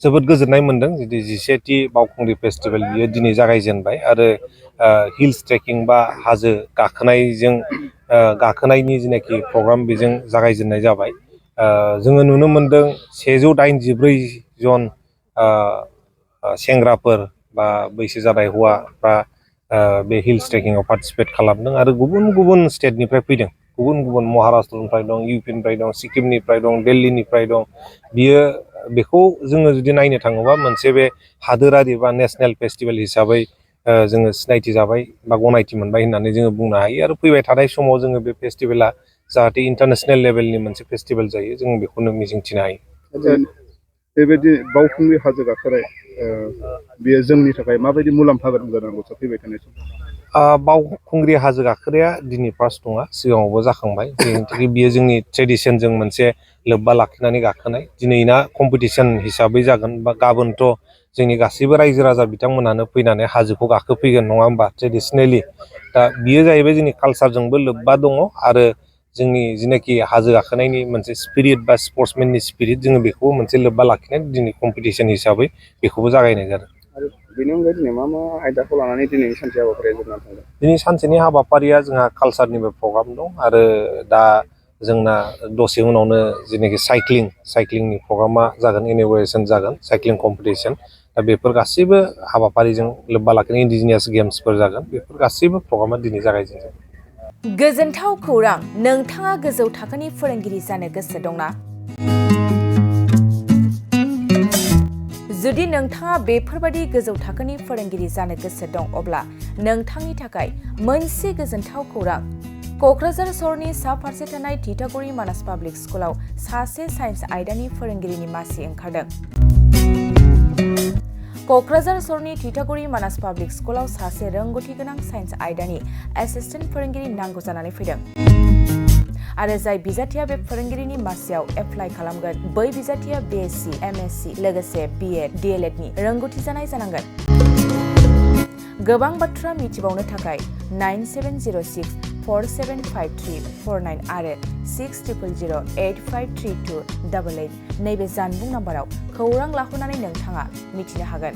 जोबोद गोजोननाय मोन्दों जुदि 11थि बावखुंग्रि फेस्टिभेल बियो दिनै जागायजेनबाय आरो हिल्स ट्रेकिं बा हाजो गाखोनायनि जिनाखि प्रग्राम बेजों जागायजेननाय जाबाय। जोङो नुनो मोन्दों 184 जन सेंग्राफोर बा बैसो जानाय हौवाफ्रा बे हिल्स ट्रेकिंआव पार्टिसिपेट खालामदों आरो गुबुन गुबुन स्टेटनिफ्राय फैदों। गुबुन गुबुन महाराष्ट्रनिफ्राय दं, इउपिनिफ्राय दं, सिक्किमनिफ्राय दं, दिल्लीनिफ्राय दं। बेखौ जोङो जुदि नायनो थाङोबा मोनसे बे हादोरारि बा नेसनेल फेस्टिभेल हिसाबै जोङो सिनायथि जाबाय बा गनायथि मोनबाय होननानै जोङो बुंनो हायो आरो फैबाय थानाय समाव जोङो बे फेस्टिभेला जाहाथे इन्टारनेसनेल लेभेलनि मोनसे फेस्टिभेल जायो जों बेखौनो मिजिंथिनो हायो। बेबायदि बावखुंग्रि हाजो गाखोनाय बेयो जोंनि थाखाय माबायदि मुलाम्फा गोनां जानांगौ फैबाय थानाय समाव? बावखुंग्रि हाजो गाखोनाया दिनै फार्स्ट नङा, सिगाङावबो जाखांबाय। बियो जोंनि ट्रेडिसनजों मोनसे लोब्बा लाखिनानै गाखोनाय। दिनैना कम्पिटिसन हिसाबै जागोन बा गाबोनथ' जोंनि गासैबो रायजो राजा बिथांमोनानो फैनानै हाजोखौ गाखोफैगोन नङा होमबा ट्रेडिसनेलि। दा बियो जाहैबाय जोंनि कालसारजोंबो लोब्बा दङ आरो जोंनि जिनाखि हाजो गाखोनायनि मोनसे स्पिरिट बा स्पर्ट्समेननि स्पिरिट जोङो बेखौबो मोनसे लोब्बा लाखिनानै दिनै कम्पिटिसन हिसाबै बेखौबो जागायनाय जादों। आरो बेनि अनगायै दिनै मा मा आयदाखौ लानानै दिनैनि सानसे हाबाफारिया जोबनानै थांदों? दिनै सानसेनि हाबाफारिया जोंहा कालसारनिबो प्रग्राम दं आरो दा जोंना दसे उनावनो जेनाखि साइक्लिंनि प्रग्रामा जागोन, इन'गुरेसन जागोन, साइक्लिं कम्पिटिसन। दा बेफोर गासैबो हाबाफारिजों लोब्बा लाखिनाय इन्डिजिनियास गेम्सफोर जागोन। बेफोर गासैबो प्रग्रामा दिनै जागायजेनदों। गोजोनथाव खौरां, नोंथाङा गोजौ थाखोनि फोरोंगिरि जानो गोसो दंना? जुदि नोंथाङा बेफोरबादि गोजौ थाखोनि फोरोंगिरि जानो गोसो दं अब्ला नोंथांनि थाखाय मोनसे गोजोनथाव खौरां। क'क्राझार सहरनि सा फारसे थानाय थिथागुरि मानास पाब्लिक स्कुलाव सासे साइन्स आयदानि फोरोंगिरिनि मासि ओंखारदों। क'क्राझार सहरनि थिथागुरि मानास पाब्लिक स्कुलाव सासे रोंगौथि गोनां साइन्स आयदानि एसिस्टेन्ट फोरोंगिरि नांगौ जानानै फैदों। आरो जाय बिजाथिया बे फोरोंगिरिनि मासियाव एप्लाइ खालामगोन बै बिजाथिया BSc, MSc लोगोसे BEd, DLED नि रोंगौथि जानाय जानांगोन। गोबां बाथ्रा मिथिबावनो थाखाय 9706475349 आरो 6000853288 नैबे जानबुं नाम्बाराव खौरां लाहरनानै नोंथाङा मिथिनो हागोन।